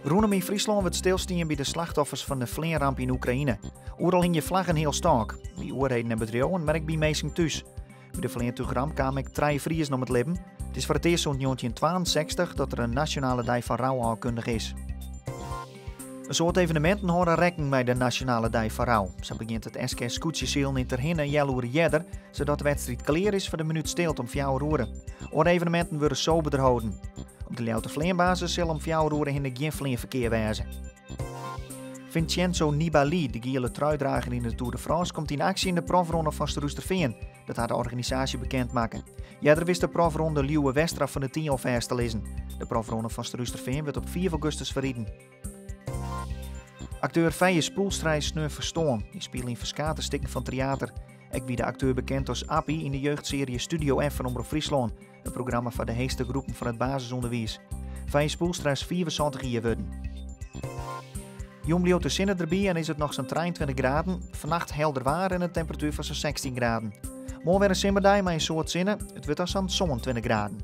Rûnom yn Fryslân wurdt stilstien by de slachtoffers fan de fleanramp yn Oekraïne. Oeral hingje flaggen healstôk. By oerheden en bedriuwen, mar ek by minsken thús. By de fleantúchramp kamen ek trije Friezen om it libben. It is foar it earst sûnt 1962 dat der in nasjonale dei fan rou ôfkundige is. In soad eveneminten hâlde rekken mei de nasjonale dei fan rou. Sa begjint it SKS skûtsjesilen yn Terherne in healoere earder, sadat de wedstriid klear is foar de minút stilte om fjouwer oere. Oare eveneminten wurde soberder holden. Op de Ljouwerter fleanbasis sil om fjouwer oere hinne gjin fleanferkear wêze. Vincenzo Nibali, de giele truidrager yn de Tour de France, komt yn aksje yn de profronde fan Surhústerfean. Dat hat de organisaasje bekend makke. Earder wist de profronde Lieuwe Westra fan de Tynje al fêst te lizzen. De profronde fan Surhústerfean wurdt op 5 augustus ferriden. Akteur Feie Spoelstra is sneon ferstoarn. Hy spile yn ferskate stikken fan teater. Ek wie de akteur bekend as Appie yn de jeugdsearje Studio F fan Omrop Fryslân, it programma foar de heechste groepen fan it basisûnderwiis. Feie Spoelstra is 75 jier wurden. Jûn bliuwt de sinne derby en is it noch sa'n 23 graden. Fannacht helder waar en in temperatuer fan sa'n 16 graden. Moarn wer in simmerdei mei in soad sinne. It wurdt dan sa'n 27 graden.